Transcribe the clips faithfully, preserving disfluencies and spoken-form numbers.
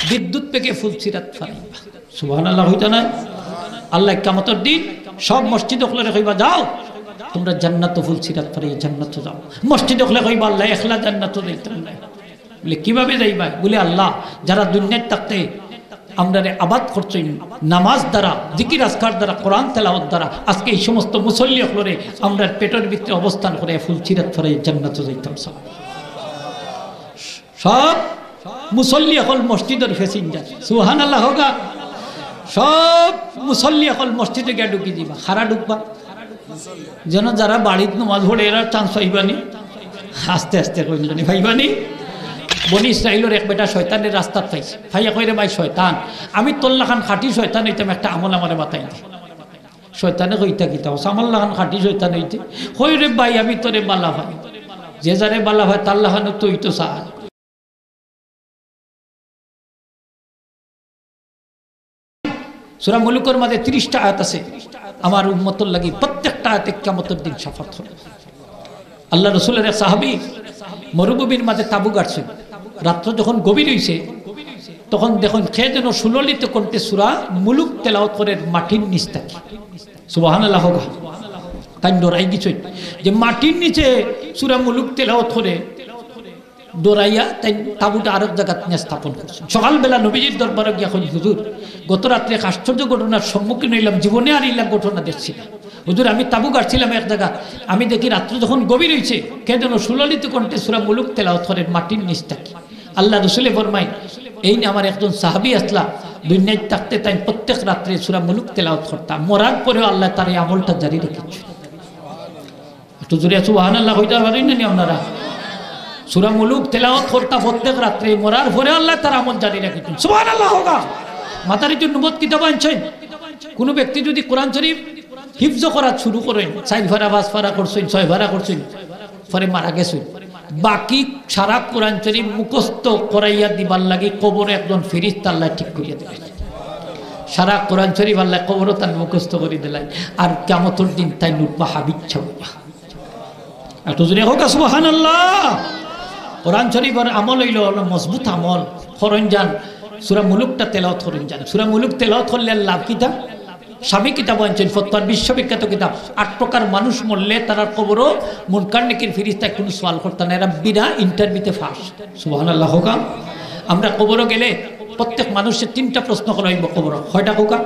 বিদ্যুৎ বেগে ফুলসিরাত ফারাইবা। সুবহানাল্লাহ কইতা না? আল্লাহ কিয়ামতর দিন সব মসজিদ অকলরে কইবা, "যাও, তুমরা জান্নাতো ফুলসিরাত ফারাইয়া জান্নাতো যাও।" মসজিদ অকলে কইবা, "আল্লাহ, একলা জান্নাতো যাইতাম নায়।" বলে, "কিভাবে যাইবা?" বলে, "আল্লাহ, যারা দুনিয়াত থাকতে আমরারে আবাদ করছইন, নামাজ দ্বারা, জিকির আজকার দ্বারা, কোরআন তেলাওয়াত দ্বারা, আজকে এই সমস্ত মুসল্লি অকলরে আমরার পেটর ভিতরে অবস্থান করে ফুলসিরাত ফারাইয়া জান্নাতো যাইতাম।" সব মুসল্লি অকল মসজিদর passenger। সুবহানাল্লাহ কউক্কা। সব মুসল্লি অকল মসজিদো গিয়া ঢুকি দিবা। কারা ঢুকবা? যেন যারা বাড়িত নমাজ পড়ে, এরা chance পাইবা নি। আস্তে আস্তে কইন জানি, পাইবা নি। বনি ইসরাইলর এক বেটা শয়তানরে রাস্তাত পাইছে। পাইয়া কয়, "রে ভাই শয়তান, আমি তোর লাখান খাঁটি শয়তান অইতাম, একটা আমল আমারে বাতাই দে।" শয়তানে কইতা কিতা, "ও আমার লাখান খাঁটি শয়তান অইতে।" কয়, "রে ভাই, আমি তোরে বালা পাই, যে যারে বালা পায় তার লাখানউ তো অইতো চায়।" সূরা মুলুকর মাঝে তিরিশটা আয়াত আছে, আমার উম্মতর লাগি প্রত্যেকটা আয়াতে কিয়ামতর দিন শাফাত অইবো। আল্লাহ রসুলর এক সাহাবী মরুভূমির মাঝে তাবু গাড়ছইন, রাত্র যখন গভীর অইছে, তখন দেখইন কে যেন সুললিত কণ্ঠে সূরা মুলুক তেলাওয়াত করের মাটির নিচ থাকি। সুবহানাল্লাহ কউক্কা। তাইন ডরাই গেছইন যে মাটির নিচে সূরা মুলুক তেলাওয়াত করে। ডরাইয়া তাইন তাবুটা আরক জাগাত নিয়া স্থাপন করছইন। সকালবেলা নবীজির দরবারো গিয়া কইন, "হুজুর, গত রাত্রে এক আশ্চর্য ঘটনার সম্মুখীন অইলাম, জীবনে আর ইলা ঘটনা দেখছি না। হুজুর, আমি তাবু গাড়ছিলাম এক জাগাত, আমি দেখি রাত্র যখন গভীর অইছে, কে যেন সুললিত কণ্ঠে সূরা মুলুক তেলাওয়াত করের মাটির নিচ থাকি।" আল্লাহ রসুলে ফরমাইন, "এইন আমার একজন সাহাবী আছলা, দুনিয়াত থাকতে তাইন প্রত্যেক রাত্রে সূরা মুলুক তেলাওয়াত করতা, মরার পরেও আল্লায় তার এই আমলটা জারি রাখিছইন।" একটু জোরে সুবহানাল্লাহ কইতা পারইন না নি আপনারা? সূরা মুলুক তেলাওয়াত করতা প্রত্যেক রাত্রে, মরার পরে আল্লায় তার আমল জারি রাখিছইন। সুবহানাল্লাহ কউক্কা। মাদারিজুন নুবুওয়াত কিতাবো আনছইন, কুনু ব্যক্তি যুদি কোরআন শরীফ হিফজ করা শুরু করইন, চাইর পারা, পাঁচ পারা করছইন, ছয় পারা করছইন, পরে মারা গেছইন, বাকি সারা কোরআন শরীফ মুখস্থ করাইয়া দিবার লাগি কবরো একজন ফিরিস্তা আল্লায় ঠিক করিয়া দিলাইন। সারা কোরআন শরীফ আল্লায় কবরো তান মুখস্থ করি দিলাইন। আর কিয়ামতর দিন তাইন উঠবা হাবির ছাওয়া। একটু জোরে কউক্কা সুবহানাল্লাহ। কোরআন শরীফর আমল অইলো, অইলো মজবুত আমল। করইন যান, সূরা মুলুকটা তেলাওয়াত করইন যান। সূরা মুলুক তেলাওয়াত করলে লাভ কিতা? স্বামী কিতাবো আনছইন, ফতোয়ার বিশ্ববিখ্যাত কিতাব। আট প্রকার মানুষ মরলে তারার কবরো মুনকার নাকির ফিরিস্তায় কুনু সওয়াল করতা না, এরা বিনা interview তে পাস। সুবহানাল্লাহ কউক্কা। আমরা কবরো গেলে প্রত্যেক মানুষরে তিনটা প্রশ্ন করা অইবো কবরো। কয়টা কউক্কা?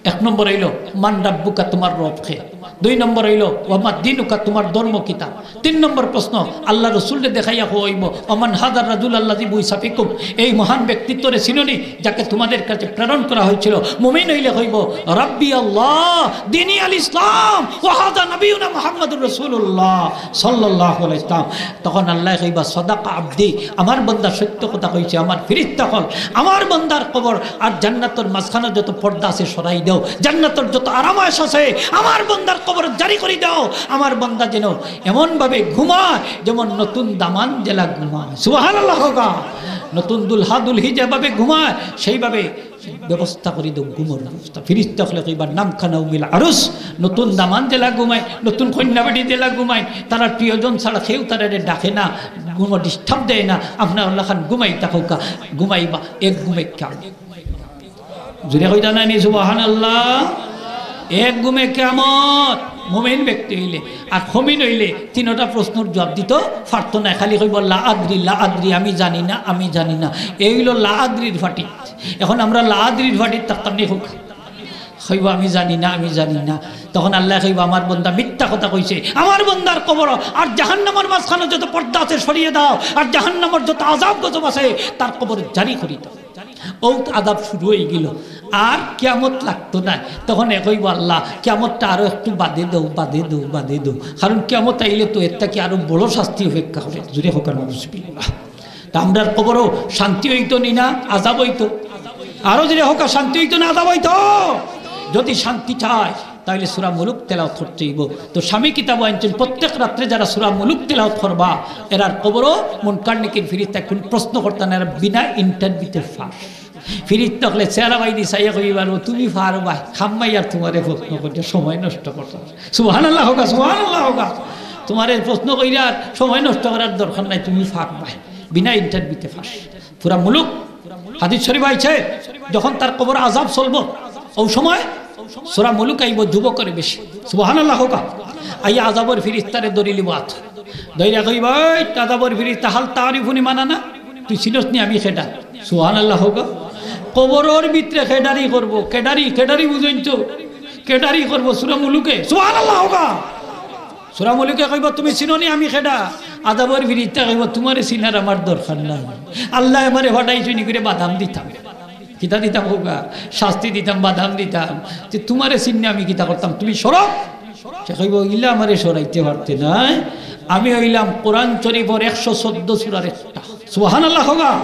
এক নম্বর অইলো, "মান রাব্বুকা?" তুমার রব কে? দুই নম্বর অইলো, "ওয়া মা দীনুকা?" তুমার ধর্ম কিতা? তিন নম্বর প্রশ্ন, আল্লাহ রসুলরে দেখাইয়া কওয়া অইবো, "ওমান হাদার রাজুল আল্লাযী বুইসা ফিকুম?" এই মহান ব্যক্তিত্বরে চিনো নি, যাকে তোমাদের কাছে প্রেরণ করা হয়েছিল? মুমিন অইলে কইবো, "রাব্বি আল্লাহ, দীনি আল ইসলাম, ওয়া হাদা নবিয়ুনা মুহাম্মাদুর রাসূলুল্লাহ সাল্লাল্লাহু আলাইহি ওয়াসাল্লাম।" তখন আল্লায় কইবা, "সাদাকা আবদি, আমার বান্দা সত্য কথা কইছে।" আমার ফিরিস্তা অকল, আমার বান্দার কবর আর জান্নাতর মাঝখানো যত পর্দা আছে সরাই দেও, জান্নাতর যত আরামায়েশ আছে আমার বান্দার কবর জারি করি দেও। আমার বান্দা যেন এমনভাবে ঘুমায় যেমন নতুন দামান যেলা ঘুমায়। সুবহানাল্লাহ কউক্কা। নতুন দুলহা দুলহি যেভাবে ঘুমায় সেইভাবে ব্যবস্থা করি দেও ঘুমর ব্যবস্থা। ফিরিস্তা অকলে কইবা, "নাম কানাউমিল আরুস", নতুন দামান যেলা ঘুমায়, নতুন কইন্যা বেটি যেলা ঘুমায়, তারার প্রিয়জন ছাড়া কেউ তারারে ডাকে না, ঘুমো disturb দেয় না, আপনার অলাখান ঘুমাইতা কউক্কা, ঘুমাইবা এক ঘুমে কিয়ামত। জোরে কইতা না নি সুবহানাল্লাহ? এক ঘুমে কিয়ামত। মুমিন ব্যক্তি অইলে, আর খমিন অইলে তিনোটা প্রশ্নর জুয়াব দিতো পারতো নায়, খালি কইবো, "লা আদরি, লা আদরি, আমি জানি না, আমি জানি না।" এই অইলো লা আদরির ফাটি। এখন আমরা লা আদরির ফাটিত থাকতাম নি কউক্কা? কইবো, "আমি জানি না, আমি জানি না।" তখন আল্লায় কইবা, "আমার বান্দা মিথ্যা কথা কইছে।" আমার বান্দার কবর আর জাহান্নামর মাঝখানো যত পর্দা আছে সরিয়ে দাও, আর জাহান্নামর যত আযাব গজব আছে তার কবর জারি করি দাও। অউ আযাব শুরু অইগেলো, আর কিয়ামত লাগতো নায়। তখন এ কইবো, "আল্লাহ, কিয়ামতটা আরো একটু বাদে দেও, বাদে দেও, বাদে দেও।" কারণ কিয়ামত আইলে তো এর থাকি আরো বড় শাস্তি অপেক্ষা করে। জোরে কউক্কা নাউজুবিল্লাহ। তা আমরার কবরো শান্তি অইতো নি না আযাব অইতো? আরো জোরে কউক্কা, শান্তি অইতো না আযাব অইতো? যদি শান্তি চায়, তাইলে সূরা মুলুক তেলাওয়াত করতে অইবো। তো স্বামী কিতাবো আনছইন, প্রত্যেক রাত্রে যারা সূরা মুলুক তেলাওয়াত করবা, এরার কবরো মুনকার নাকির ফিরিস্তায় কুনু প্রশ্ন করতা না, এরা বিনা interview তে পাস। ফিরিস্তা অকলে চেহারা বাইদি চাইয়া কইবা, "ও তুমি পারবায়, কাম নাই আর তুমারে প্রশ্ন করিয়া সময় নষ্ট করতাম।" সুবহানাল্লাহ কউক্কা, সুবহানাল্লাহ কউক্কা। তুমারে প্রশ্ন করিয়া আর সময় নষ্ট করার দরকার নাই, তুমি পারবায়, বিনা interview তে পাস। সূরা মুলুক হাদিস শরীফ আইছে, যখন তার কবর আযাব চলবো, অউ সময় সূরা মুলুক আইবো যুবকর বেশে। সুবহানাল্লাহ কউক্কা। আইয়া আযাবর ফিরিস্তারে ধরিলিবো আত। ধইরা কইবো, "এই আযাবর ফিরিস্তা, হাল তারিফুনি মানানা? তুই চিনস নি আমি কেডা?" সুবহানাল্লাহ কউক্কা। কবরর ভিতরে কেডারি করবো, কেডারি, কেডারি বুঝইন তো? কেডারি করবো সূরা মুলুকে। সুবহানাল্লাহ কউক্কা। সূরা মুলুকে কইবো, "তুমি চিনো নি আমি কেডা?" আযাবর ফিরিস্তা কইবো, "তুমারে চিনার আমার দরকার নাই। আল্লায় আমারে পাঠাইছইন নি করি বাদাম দিতাম।" কিতা দিতাম কউক্কা? শাস্তি দিতাম, বাদাম দিতাম। তে তুমারে চিনলে আমি কিতা করতাম? তুমি সরো। সে কইবো, "ইলা আমারে সরাইতে পারতে নায়, আমি অইলাম কোরআন শরীফর একশো চৌদ্দ সূরার একটা।" সুবহানাল্লাহ কউক্কা।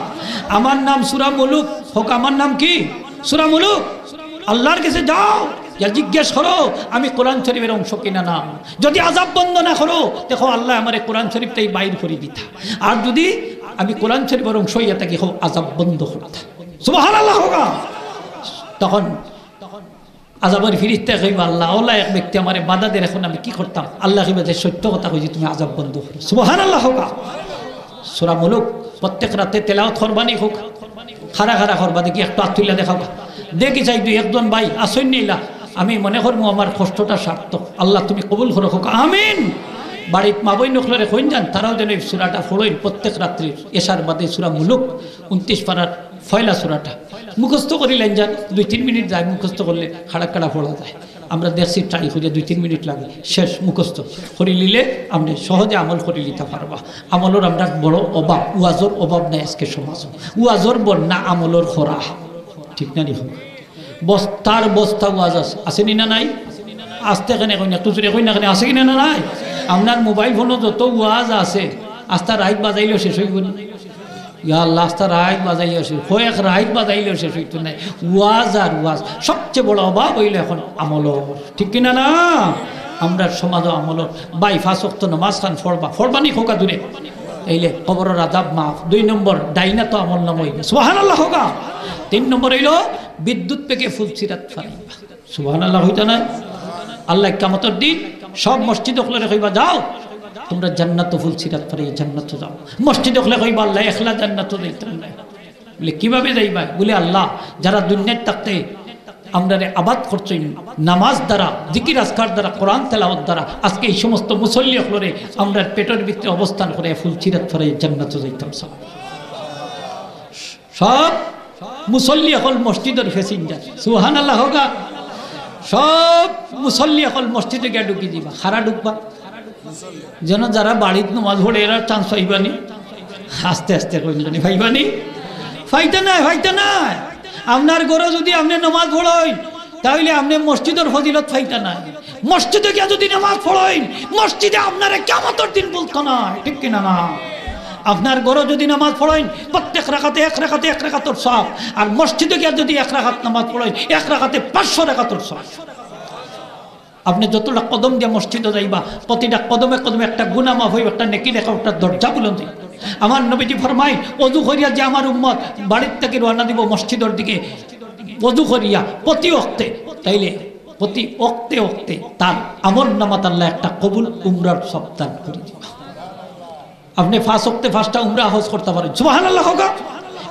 আমার নাম সূরা মুলুক। কউক্কা, আমার নাম কি? সূরা মুলুক। আল্লার গেছে যাও, গিয়া জিজ্ঞেস করো, আমি কোরআন শরীফর অংশ কিনা না। যদি আযাব বন্ধ না করো, দেখো আল্লায় আমারে কোরআন শরীফ থাকি বাইর করি দিতা। আর যদি আমি কোরআন শরীফর অংশ অইয়া থাকি, কও আযাব বন্ধ করতা। সুবহানাল্লাহ কউক্কা। তখন আযাবর ফিরিস্তায় কইবো, "আল্লাহ, অলা এক ব্যক্তি আমারে বাধা দের, এখন আমি কি করতাম?" আল্লায় কইবা যে, "সত্য কথা কইছি, তুমি আযাব বন্ধ করো।" সুবহানাল্লাহ কউক্কা। সূরা মুলুক প্রত্যেক রাতে তেলাওয়াত করবা নি কউক্কা? কারা কারা করবা দেখি, একটু আত তুলিয়া দেখাও। দেখি চাই দুই একজন ভাই আছইন নি ইলা, আমি মনে করমু আমার কষ্টটা সার্থক। আল্লাহ তুমি কবুল করো কউক্কা, আমিন। বাড়িত মা বইন অকলরে কইন যান, তারাও যেন এই সূরাটা পড়ইন প্রত্যেক রাত্রির এশার বাদে, সূরা মুলুক, ঊনত্রিশ পারার পয়লা সূরাটা। মুখস্থ করিলাইন যান, দুই তিন মিনিট যায় মুখস্থ করলে, খাড়া খাড়া পড়া যায়। আমরা দেখছি try করিয়া দুই তিন মিনিট লাগে, শেষ মুখস্থ করিলিলে আপনে সহজে আমল করিলিতা পারবা। আমলর আমরার বড় অভাব, ওয়াজর অভাব নাই আজকে সমাজো। ওয়াজর বন্যা, আমলর খরা। ঠিক না নি? বস্তার বস্তা ওয়াজ আছে, আছে নি না নাই? আস্তে কেনে কইন না, একটু জোরে কইন না কেনে, আছে কি না, না নাই? আপনার মোবাইল ফোনো যত ওয়াজ আছে, আস্তা রাইত বাজাইলেও শেষ অইবো নি? ইয়া আল্লাহ, আস্তা রাইত বাজাইয়া শেষ, কয়েক রাইত বাজাইলেও শেষ অইতো নায়। ওয়াজ আর ওয়াজ। সবচেয়ে বড় অভাব অইলো এখন আমলর। ঠিক কি না, না? আমরার সমাজো আমলর। ভাই, পাঁচ ওয়াক্ত নামাজ খান পড়বা, পড়বা নি কউক্কা জোরে। এইলে কবরর আযাব মাফ। দুই নম্বর, ডাইন আতো আমল নামা অইবো। সুবহানাল্লাহ কউক্কা। তিন নম্বর অইলো বিদ্যুৎ বেগে ফুলসিরাত ফালাইবা। সুবহানাল্লাহ কইতা নায়? আল্লায় কিয়ামতর দিন সব মসজিদ অকলরে কইবা, "যাও, তুমরা জান্নাতো ফুলসিরাত ফালাইয়া জান্নাতো যাও।" মসজিদ অকলে কইবা, "আল্লাহ, একলা জান্নাতো যাইতাম নায়।" বলে, "কিভাবে যাইবা?" বলে, "আল্লাহ, যারা দুনিয়াত থাকতে আমরারে আবাদ করছইন নামাজ দ্বারা, জিকির আজকার দ্বারা, কোরআন তেলাওয়াত দ্বারা, আজকে এই সমস্ত মুসল্লি অকলরে আমরার পেটর ভিতরে অবস্থান করাইয়া ফুলসিরাত ফালাইয়া জান্নাতো যাইতাম।" সব মুসল্লি অকল মসজিদর passenger। সুবহানাল্লাহ কউক্কা। সব মুসল্লি অকল মসজিদো গিয়া ঢুকি দিবা। কারা ঢুকবা? যেন যারা বাড়িত নামাজ পড়ে, এরা chance পাইবা নি? আস্তে আস্তে কইন নি, পাইবা নি? পাইতা নায়, পাইতা নায়। আপনার ঘরো যদি আপনে নামাজ পড়ইন, তাইলে আপনে মসজিদর ফজিলত পাইতা নায়। মসজিদো গিয়া যদি নামাজ পড়ইন, মসজিদে আপনারে কিয়ামতর দিন ভুলতো নায়, ঠিক কি না, না? আপনার ঘরো যদি নামাজ পড়ইন, প্রত্যেক রাকাতে এক রাকাতে এক রাকাতর সওয়াব, আর মসজিদো গিয়া যদি এক রাকাত নামাজ পড়ইন, এক রাকাতে পাঁচশো রাকাতর সওয়াব। আপনে যতটা কদম দিয়া মসজিদো যাইবা, প্রতিটা কদমে কদমে একটা গুনাহ মাফ অইবো, একটা নেকি লেখা, একটা দরজা বুলন্দ অইবো। আমার নবীজি ফরমাইন, অজু করিয়া যে আমার উম্মত বাড়ির থাকি রওয়ানা দিবো মসজিদর দিকে, অজু করিয়া প্রতি ওয়াক্তে, তাইলে প্রতি ওয়াক্তে ওয়াক্তে তার আমল নামাত আল্লায় একটা কবুল উমরার সওয়াব দান করি দিবা। আপনে পাঁচ ওয়াক্তে পাঁচটা উমরা হজ করতা পারইন। সুবহানাল্লাহ কউক্কা।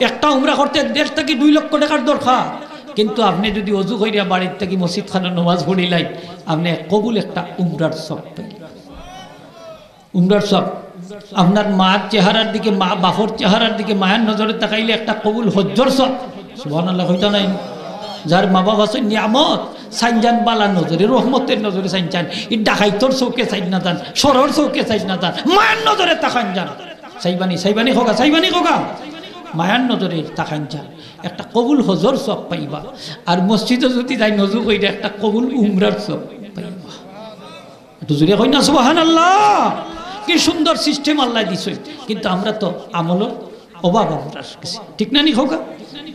একটা উমরা করতে দেড় থাকি দুই লক্ষ টেকার দরকার। কিন্তু আপনে যদি অজু করিয়া বাড়ির থাকি মসজিদ খানো নামাজ পড়িলাইন, আপনে কবুল একটা উমরার সওয়াব পাইবা। উমরার সওয়াব। আপনার মার চেহারার দিকে, মা বাপর চেহারার দিকে মায়ার নজরে তাকাইলে একটা কবুল হজ্জর সওয়াব। সুবহানাল্লাহ কইতা নায়? যার মা বাপ আছে নিয়ামত, চাইন যান বালা নজরে, রহমতের নজরে চাইন যান। ই ডাকাইতর চউখে চাইন না যান, চোরর চউখে চাইন না যান, মায়ার নজরে তাকাইন যান। চাইবা নি, চাইবা নি কউক্কা, চাইবা নি কউক্কা। মায়ার নজরে তাকাইন যান। একটা কবুল হজ্জর সওয়াব পাইবা। আর মসজিদো যদি যাইন অজু করিয়া একটা কবুল উমরার সওয়াব পাইবা। একটু জোরে কইন না, সুবহানাল্লাহ। কি সুন্দর system আল্লায় দিছইন। কিন্তু আমরা তো আমলর অভাব আমরার গেছে। ঠিক না নি কউক্কা?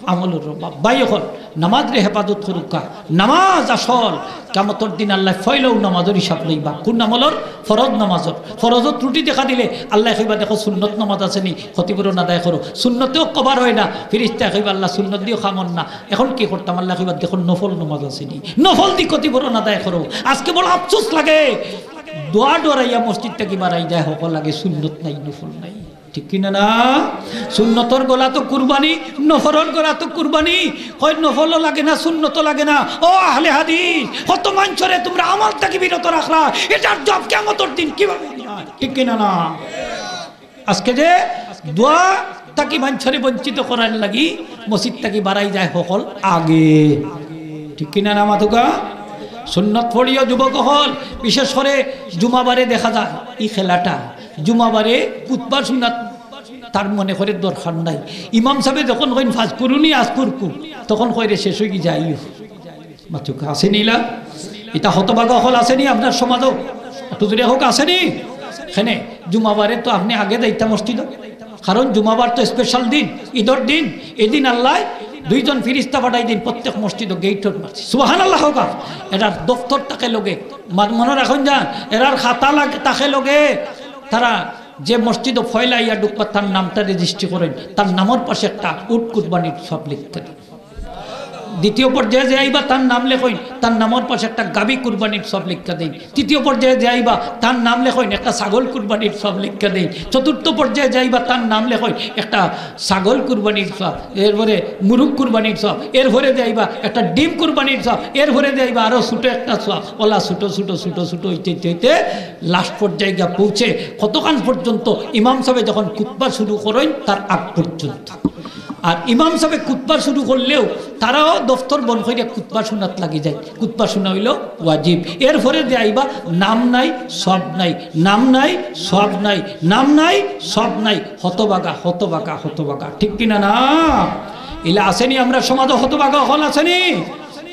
আমলর অভাব। ভাই অকল, নামাজরে হেফাজত করউক্কা। নামাজ আসল। কিয়ামতর দিন আল্লায় পয়লাউ নামাজর হিসাব লইবা। কুন আমলর? ফরজ নামাজর। ফরজো ত্রুটি দেখা দিলে আল্লায় কইবা, "দেখো সুন্নত নামাজ আছে নি, ক্ষতিপূরণ আদায় করো।" সুন্নতেও cover অয় না। ফিরিস্তায় কইবা, "আল্লাহ, সুন্নত দিও কাম অর না। এখন কি করতাম?" আল্লায় কইবা, "দেখো নফল নামাজ আছে নি, নফল দি ক্ষতিপূরণ আদায় করো।" আজকে বড় আফসোস লাগে, দোয়া ডরাইয়া মসজিদ থাকি বারাই যায়, হকল লাগে সুন্নত নাই, নফল নাই। ঠিক কি না না? সুন্নতর গলা তো কুরবানি, নফলর গলা তো কুরবানি। কয় নফলও লাগে না, সুন্নতও লাগে না। ও আহলে হাদিস, কত মানষরে তুমরা আমল থাকি বিরত রাখলা, এটার জবাব কিয়ামতর দিন কিভাবে দিবা? ঠিক কি না না? আজকে যে দোয়া থাকি মানষরে বঞ্চিত করার লাগি মসজিদ থাকি বারাই যায় হকল আগে। ঠিক কি না না মাতুক্কা? সুন্নত পড়িও যুবক অকল, বিশেষ করি জুমাবারে দেখা যায় ই খেলাটা। জুমাবারে খুতবা শুনাত তার মনে করে দরকার নাই। ইমাম সাবে যখন কইন "ফাজকুরুনি আজকুরকুম", তখন কয় "রে শেষ অইগি যাইও।" মাতুক্কা, আছে নি ইলা? ইতা হতভাগা অকল আছে নি আপনার সমাজও? একটু জুরে কউক্কা, আছে নি? কেনে জুমাবারে তো আপনে আগে যাইতা মসজিদো, কারণ জুমাবার তো স্পেশাল দিন, ইদর দিন। এদিন আল্লায় দুইজন ফিরিস্তা পাঠাই দিন প্রত্যেক মসজিদো, গেইটর মাঝে। সুবহানাল্লাহ কউক্কা। এরার দফতর থাকে লগে, মা-, মনো রাখইন যান, এরার খাতা লাগ-, থাকে লগে। তারা যে মসজিদো পয়লা আইয়া ঢুকবা, তার নামটা রেজিস্ট্রি করইন, তার নামর পাশে একটা উট কুরবানির সওয়াব লেখিয়া দেইন। দ্বিতীয় পর্যায়ে যে আইবা, তার নাম লেখইন, তার নামর পাশে একটা গাভী কুরবানির সওয়াব লেখিয়া দেইন। তৃতীয় পর্যায়ে যে আইবা, তার নাম লেখইন, একটা ছাগল কুরবানির সওয়াব লেখিয়া দেইন। চতুর্থ পর্যায়ে যে আইবা, তার নাম লেখইন, একটা ছাগল কুরবানির সওয়াব, এরপরে মুরুগ কুরবানির সওয়াব, এরপরে যে আইবা, একটা ডিম কুরবানির সওয়াব, এরপরে যে আইবা, আরো ছোট একটা সওয়াব। অলা ছোট ছোট ছোট ছোট অইতে অইতে অইতে লাস্ট পর্যায়ে গিয়া পৌঁছে কতখান পর্যন্ত ইমাম সাবে যখন খুতবা শুরু করইন, তার আগ পর্যন্ত। আর ইমাম সাবে খুতবা শুরু করলেও তারাও দফতর বন্ধ করিয়া খুতবা শুনাত লাগি যায়। খুতবা শুনা অইলো ওয়াজিব। এরপরে যে আইবা, নাম নাই, সওয়াব নাই, নাম নাই, সওয়াব নাই, নাম নাই, সওয়াব নাই। হতভাগা, হতভাগা, হতভাগা। ঠিক কি না না? ইলা আছে নি আমরার সমাজো হতভাগা অকল? আছে নি?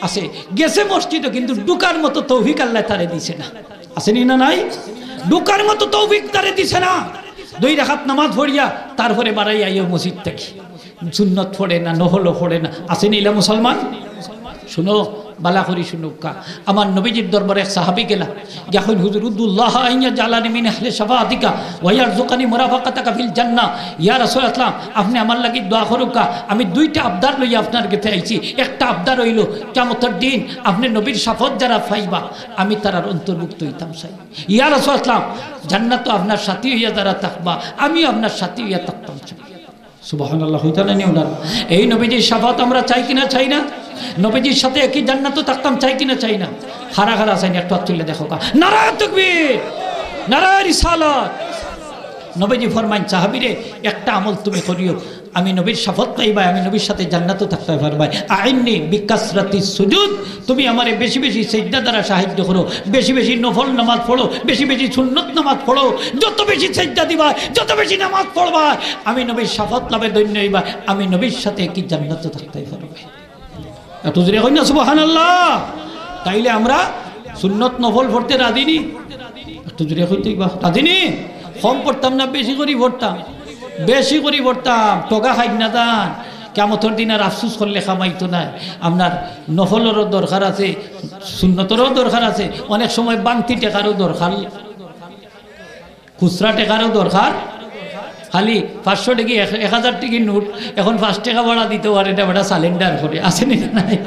আছে। গেছে মসজিদো, কিন্তু ঢুকার মতো তৌফিক আল্লায় তারে দিছে না। আছে নি না নাই? ঢুকার মতো তৌফিক তারে দিছে না। দুই রাকাত নামাজ পড়িয়া তারপরে বারাই আইও মসজিদ থাকি। সুন্নত পড়ে না, নফলও পড়ে না। আছে নি ইলা মুসলমান? শুনো, ভালা করি শুনউক্কা। আমার নবীজির দরবারে এক সাহাবী গেলা, গিয়া কইন, "হুজুর, উদুল্লাহ আন ইয়াজআলানি মিন আহলি শাফাআতিকা ওয়া ইয়ারযুকানি মুরাফাকাতাকা ফিল জান্নাহ।" ইয়া রাসূলুল্লাহ, আপনে আমার লাগি দোয়া করউক্কা। আমি দুইটা আবদার লইয়া আপনার গেছে আইছি। একটা আবদার অইলো, কিয়ামতর দিন আপনে নবীর শাফাআত যারা পাইবা, আমি তারার অন্তর্ভুক্ত অইতাম চাই। ইয়া রাসূলুল্লাহ, জান্নাতো আপনার সাথী অইয়া যারা থাকবা, আমিও আপনার সাথী অইয়া থাকতাম চাই। সুবহানাল্লাহ, কইতা নানি ওনারা? এই নবীজির শাফাআত আমরা চাই কিনা চাই না? নবীজির সাথে একই জান্নাতো থাকতাম চাই কিনা চাই না? কারা কারা চাইন একটু আত তুলিয়া দেখউক্কা। নারায়ে তাকবীর, নারায়ে রিসালাত। নবীজি ফরমাইন, "সাহাবীরে, একটা আমল তুমি করিও, আমি নবীর শাফাআত পাইবায়, আমি নবীর সাথে জান্নাতো থাকতায় পারবায়। আইন্নি বিকাসরাতি সুজুদ, তুমি আমারে বেশি বেশি সেজদা দ্বারা সাহায্য করো, বেশি বেশি নফল নামাজ পড়ো, বেশি বেশি সুন্নত নামাজ পড়ো, যত বেশি সেজদা দিবায়, যত বেশি নামাজ পড়বায়, আমি নবীর শাফাআত লাভে ধন্য অইবায়, আমি নবীর সাথে একই জান্নাতো থাকতায় পারবায়।" একটু জুরে কইন না সুবহানাল্লাহ। তাইলে আমরা সুন্নত নফল পড়তে রাজি নি? একটু জুরে কইতে অইবা, রাজি নি? কম পড়তাম না বেশি করি পড়তাম? বেশি করি পড়তাম, ঠগা খাইন না যান। কিয়ামতর দিন আর আফসুস করলে কাম অইতো নায়। আপনার নফলরও দরকার আছে, সুন্নতরও দরকার আছে, অনেক সময় বাংতি টেকারও দরকার। খুচরা টেকারও দরকার, খালি পাঁচশো টেকি, এক, এক হাজার টেকি নোট, এখন পাঁচ টেকা ভাড়া দিতে পারে না, বেটা সারেন্ডার করে, আছে নি না নাই?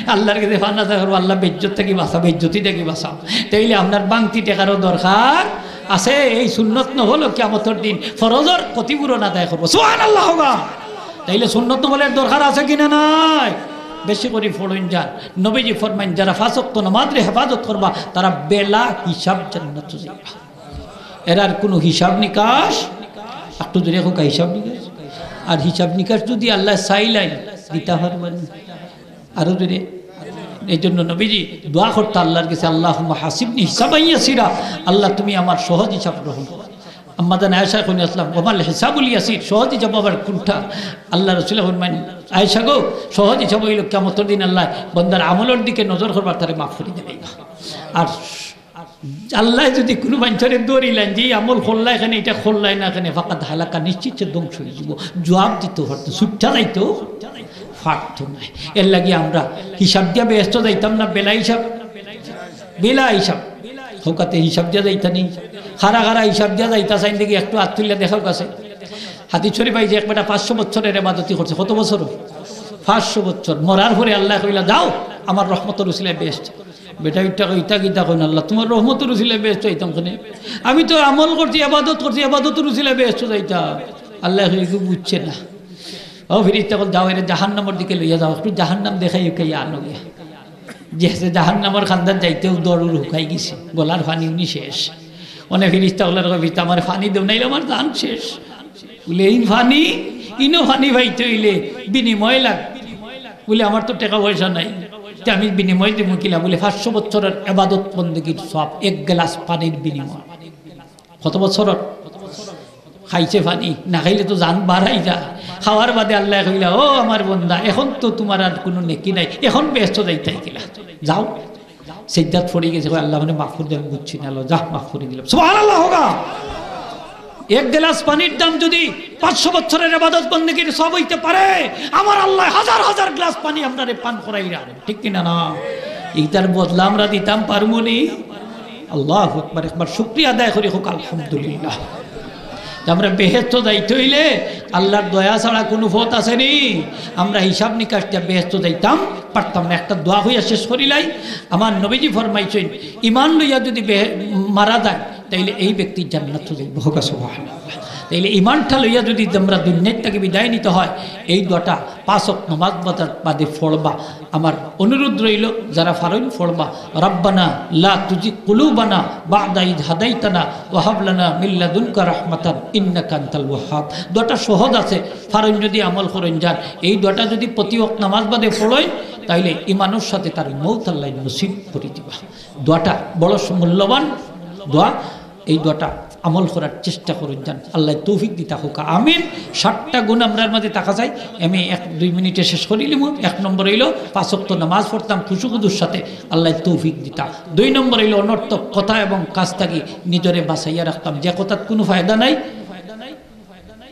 আল্লার গেছে ফানা চাই করবো, "আল্লা, বেইজ্জত থাকি বাঁচাও, বেইজ্জতি থাকি বাঁচাও।" তাইলে আপনার বাংতি টেকারও দরকার আছে। এই সুন্নত নফলও কিয়ামতর দিন ফরজর ক্ষতিপূরণ আদায় করবো। সুবহানাল্লাহ কউক্কা। তাইলে সুন্নত নফলর দরকার আছে কিনা নাই? বেশি করি পড়ইন যান। নবীজি ফরমাইন, "যারা পাঁচ ওয়াক্ত নামাজরে হেফাজত করবা, তারা বেলা হিসাব জান্নাতো যাইবা।" এরার কুনু হিসাব নিকাশ, একটু জুরে কউক্কা, হিসাব নিকাশ। আর হিসাব নিকাশ যুদি আল্লায় চাইলাইন, দিতা পারবা নি? আরো জুরে। এই জন্য নবীজি দোয়া করতা আল্লার গেছে, "আল্লাহুম্মা হাসিবনি হিসাবান ইয়াসিরা।" আল্লা, তুমি আমার সহজ হিসাব গ্রহণ করো। আম্মা জান আয়েশা কইন, "আসলাম, ওমাল হিসাবুল ইয়াসির, সহজ হিসাব আবার কুনটা?" আল্লার রসুলে ফরমাইন, "আয়েশা গো, সহজ হিসাব অইলো কিয়ামতর দিন আল্লায় বন্দার আমলর দিকে নজর করবা, তারে মাফ করি দিবা।" আর আল্লায় যুদি কুনু মানষরে ধরিলাইন যে ই আমল করলায় কেনে, ইটা করলায় না কেনে, ফাকাদ হালাকা, নিশ্চিত সে ধ্বংস অইযিবো। জুয়াব দিতো পারতো, ছুট্টা যাইতো পারতো নায়। এরলাগি আমরা হিসাব দিয়া বেহেস্তো যাইতাম না, বেলা হিসাব, বেলা হিসাব। কউক্কা তে হিসাব দিয়া যাইতা নি? কারা কারা হিসাব দিয়া যাইতা চাইন দেখি, একটু আত তুলিয়া দেখাউক্কা। হাদিস শরিফ আইছে, এক বেটা পাঁচশো বছরের ইবাদতি করছে। কত বছর? পাঁচশো বছর। মরার পরে আল্লায় কইলা, "যাও, আমার রহমতর উছিলায় বেহেস্তো।" বেটায় উঠিয়া কয়, "ইতা কিতা কইন আল্লা, তুমার রহমতর উছিলায় বেহেস্তো যাইতাম কেনে? আমি তো আমল করছি, ইবাদত করছি, ইবাদতর উছিলায় বেহেস্তো যাইতাম।" আল্লায় কইন, "ইগু বুঝছে না।" ও ফিরিস্তা অকল, "যাও, এরে জাহান্নামর দিকে লইয়া যাও, একটু জাহান্নাম দেখাইয়া আনো গিয়া।" যে আছে জাহান্নামর কান্দাত যাইতেউ দৌড় হুকাই গেছে, গলার পানি উনি শেষ। অনে ফিরিস্তা অকলরে কয়, "ফিরিস্তা, আমারে পানি দেও, নাইলে আমার জান শেষ।" বুলে, "ইন পানি, ইনো পানি পাইতে অইলে বিনিময় লাগে।" বুলে, "আমার তো টেকা পয়সা নাই, তে আমি বিনিময় দিমু কিলা?" বুলে, "পাঁচশো বছরর এবাদত বন্দেগীর সওয়াব এক গ্লাস পানির বিনিময়।" কত বছরর? খাইছে পানি, না খাইলে তো জান বারাই যায়। খাওয়ার বাদে আল্লায় কইলা, "ও আমার বন্দা, এখন তো তুমার আর কুনু নেকি নাই, এখন বেহেস্তো যাইতায় কিলা? যাও।" সেজদাত পড়ি গেছে, কয়, "আল্লাহ, মানে মাফ করি দেও, আমি বুঝছি না, আল্লাহ, যা, মাফ করি দিলাম।" সুবহানাল্লাহ হোগা। এক গ্লাস পানির দাম যদি পাঁচশো বছরর ইবাদত বন্দেগীর সওয়াব অইতে পারে, আমার আল্লায় হাজার হাজার গ্লাস পানি আমরারে পান করাইরা, ঠিক কিনা না? ইটার বদলা আমরা দিতাম পারমুনি? আল্লাহু আকবার, একবার শুকরিয়া আদায় করি, কউক্কা আলহামদুলিল্লাহ। তে আমরা বেহেস্তো যাইতে অইলে আল্লাহর দয়া ছাড়া কুনু পথ আছে নি? আমরা হিসাব নিকাশ দিয়া বেহেস্তো যাইতাম পারতাম না। একটা দোয়া কইয়া শেষ করিলাই। আমার নবীজি ফরমাইছইন, ইমান লইয়া যদি বেহে-, মারা যায়, তাইলে এই ব্যক্তি জান্নাতো যাইবো। কউক্কা সুবহানাল্লাহ। তাইলে ইমানটা লইয়া যদি আমরা দুনিয়ার থাকি বিদায় নিতে হয়, এই দোয়াটা পাঁচ ওয়াক্ত নামাজ বাদে, বাদে পড়বা। আমার অনুরোধ রইলো, যারা পারইন পড়বা, "রাব্বানা লা তুজিগ কুলুবানা বা'দা ইয হাদাইতানা ওয়া হাব লানা মিন লাদুনকা রাহমাতান ইন্নাকা আনতাল ওয়াহ্হাব।" দোয়াটা সহজ আছে, পারইন যদি আমল করইন যান। এই দোয়াটা যদি প্রতি ওয়াক্ত নামাজ বাদে পড়ইন, তাইলে ইমানর সাথে তার মউত আল্লায় নসিব করি দিবা। দোয়াটা বড় মূল্যবান দোয়া। এই দোয়াটা আমল করার চেষ্টা করইন যান, আল্লায় তৌফিক দিতা কউক্কা, আমিন। সাতটা গুণ আমরার মাঝে থাকা চাই। আমি এক দুই মিনিটে শেষ করিলিমু। এক নম্বর অইলো পাঁচ ওয়াক্ত নামাজ পড়তাম খুশু খুজুর সাথে, আল্লায় তৌফিক দিতা। দুই নম্বর অইলো অনর্থক কথা এবং কাজ থাকি নিজরে বাঁচাইয়া রাখতাম, যে কথাত কুনু ফায়দা নাই,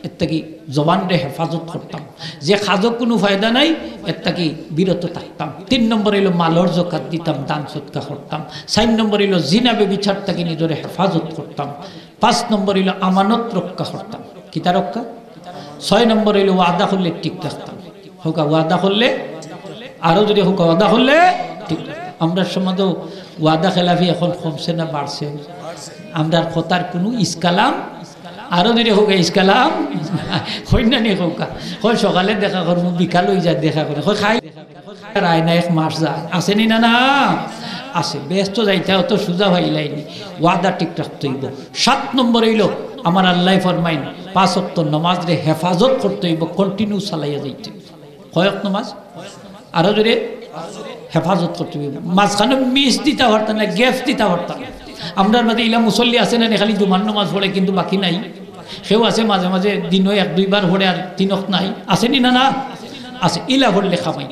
এর থাকি জবানরে হেফাজত করতাম, যে কাজো কুনু ফায়দা নাই, এর থাকি বিরত থাকতাম। তিন নম্বর অইলো মালর জকাত দিতাম, দান সদকা করতাম। চাইর নম্বর অইলো জিনা ব্যভিচার থাকি নিজরে হেফাজত করতাম। পাঁচ নম্বর অইলো আমানত রক্ষা করতাম। কিতা রক্ষা? ছয় নম্বর অইলো ওয়াদা করলে ঠিক রাখতাম। কউক্কা, ওয়াদা করলে, আরো জোরে কউক্কা, ওয়াদা করলে ঠিক রাখতাম। আমরার সমাজো ওয়াদা খেলাফি এখন কমছে না বাড়ছে? আমরার কথার কুনু ইসকালাম, আরো জোরে কউক্কা, ইসকালাম। কইন না নি কউক্কা? কয় সকালে দেখা করমু, বিকাল অই যায় দেখা করে। কয় খাই আর আয় না, এক মাস যায়। আছে নি না? না আছে। বেহেস্তো যাইতা অত সুজা পাইলাই নি। ওয়াদা ঠিক রাখতে অইবো। সাত নম্বর অইলো, আমার আল্লায় ফরমাইন, পাঁচ ওয়াক্ত নামাজরে হেফাজত করতে অইবো, continue চালাইয়া যাইতে অইবো। কয় ওয়াক্ত নামাজ? আরো জোরে, হেফাজত করতে অইবো। মাঝখানো miss দিতা পারতা না, gap দিতা পারতা না। আমরার মাঝে ইলা মুসল্লি আছে না নি, খালি জুমার নামাজ পড়ে কিন্তু বাকি নাই। কেউ আছে মাঝে মাঝে দিনো এক দুইবার পড়ে আর তিন ওয়াক্ত নাই, আছে নি না? না আছে। ইলা পড়লে কামাই।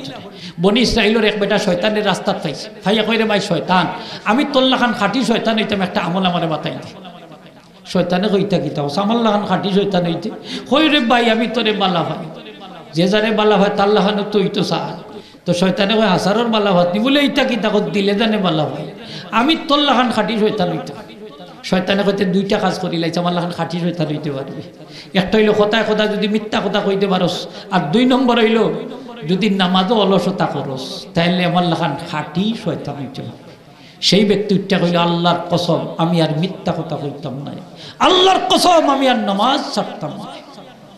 বনি ইসরাইলর এক বেটা শয়তানরে রাস্তাত পাইছে, পাইয়া কয়, "রে ভাই শয়তান, আমি তোর লাখান খাঁটি শয়তান অইতাম, একটা আমল আমারে বাতাই দে।" শয়তানে কয়, "ইতা কিতা কস, আমার লাখান খাঁটি শয়তান অইতে?" কয়, "রে ভাই, আমি তোরে বালা পাই, যে যারে বালা পায় তার লাখানো তো অইতো চায়।" তো শয়তানে কয়, "হাছারর বালা পাস নি?" বুলে, "ইতা কিতা কস, দিলে জানে বালা পাই, আমি তোর লাখান খাঁটি শয়তান অইতাম।" শয়তানে কয়, "তে দুইটা কাজ করিলাইছ, আমার লাখান খাঁটি শয়তান অইতে পারবে। একটা অইলো কথায় কথায় যদি মিথ্যা কথা কইতে পারস, আর দুই নম্বর অইলো যদি নামাজো অলসতা করস, তাইলে আমার লাখান খাঁটি শয়তান অইতে পারবে।" সেই ব্যক্তি উঠিয়া কইলো, "আল্লার কসম, আমি আর মিথ্যা কথা কইতাম নায়, আল্লার কসম, আমি আর নামাজ ছাড়তাম নায়।"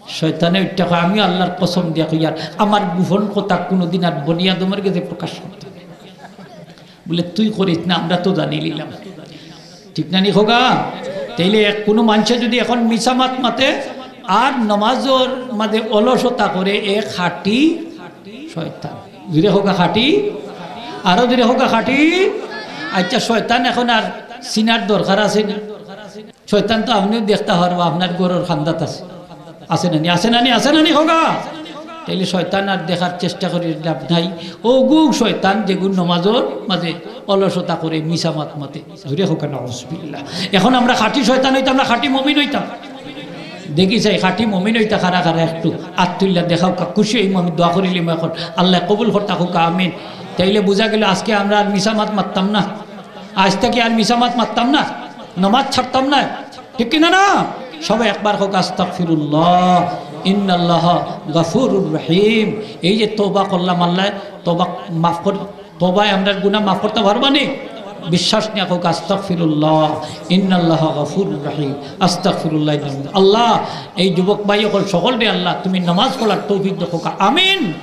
শয়তানে উঠিয়া কয়, "আমিও আল্লার কসম দিয়া কইয়ার, আমার গোপন কথা কুনুদিন আর বনি আদমর গেছে প্রকাশ করতাম নায়।" বুলে, "তুই করিস না, আমরা তো জানিলিলাম।" ঠিক না নি কউক্কা? তাইলে এক কুনু মানষে যদি এখন মিছা মাত মাতে আর নামাজর মাঝে অলসতা করে, এ খাঁটি শয়তান। জোরে কউক্কা খাঁটি, আরো জোরে কউক্কা খাঁটি। আচ্ছা, শয়তান এখন আর চিনার দরকার আছে নি? শয়তান তো আপনেও দেখতা পারবা, আপনার ঘরর কান্দাত আছে। আছে না নি? আছে না নি? আছে না নি কউক্কা? তাইলে শয়তান আর দেখার চেষ্টা করি লাভ নাই। অগু শয়তান যেগু নামাজর মাঝে অলসতা করে, মিছা মাত মাতে। জোরে কউক্কা নাউজুবিল্লাহ। এখন আমরা খাঁটি শয়তান অইতাম না খাঁটি মুমিন অইতাম? দেখি চাই, খাঁটি মুমিন অইতা কারা কারা একটু আত তুলিয়া দেখাউক্কা। খুশি অইমু, আমি দোয়া করিলিমু এখন। আল্লায় কবুল করতা কউক্কা, আমিন। তাইলে বুঝা গেলো আজকে আমরা আর মিছা মাত মাততাম না, আইজ থাকি আর মিছা মাত মাততাম না, নামাজ ছাড়তাম না। ঠিক কিনা না? সবাই একবার কউক্কা, "আস্তাগফিরুল্লাহ, ইন্নাল্লাহা গাফুরুর রহিম।" এই যে তওবা করলাম, আল্লায় তওবা মাফ কর, তওবায় আমরার গুনা মাফ করতা পারবা নি? বিশ্বাস নিয়া কউক্কা, "আস্তাগফিরুল্লাহ, ইন্নাল্লাহা গাফুরুর রাহিম, আস্তাগফিরুল্লাহ, ইন্নাল্লাহ।" আল্লাহ, এই যুবক ভাই অকল সকলরে আল্লাহ তুমি নামাজ পড়ার তৌফিক দেও কউক্কা, আমিন।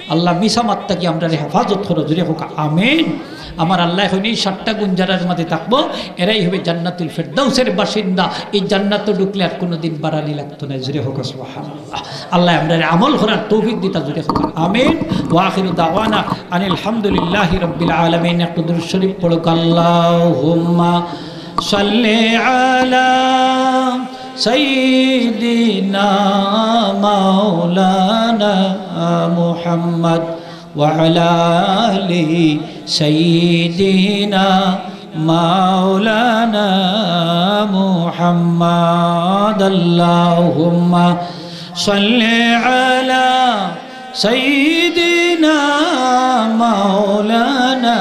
আল্লাহ, মিছা মাত থাকি আমরারে হেফাজত করো, জুরে কউক্কা, আমিন। আমার আল্লায় কইন, এই সাতটা গুণ যারার মাঝে থাকবো, এরাই হবে জান্নাতুল ফেরদাউসের বাসিন্দা। এই জান্নাতো ঢুকলে আর কোনোদিন বাড়ালি লাগতো না, জুরে কউক্কা, সুবহানাল্লাহ। আল্লাহ আমরারে আমল করার তৌফিক দিতা, জুরে কউক্কা, আমিন। ওয়া আখিরু দাওয়ানা আনিল হামদুলিল্লাহি রাব্বিল আলামিন। একটু দুরূদ শরীফ পড়ো, আল্লাহুম্মা সাল্লি আলা সাইয়্যিদিনা মাওলানা মুহাম্মদ ওয়া আলা আলি সাইয়্যিদিনা মাওলানা মুহাম্মদ। আল্লাহুম্মা সাল্লি আলা সাইয়্যিদিনা মাওলানা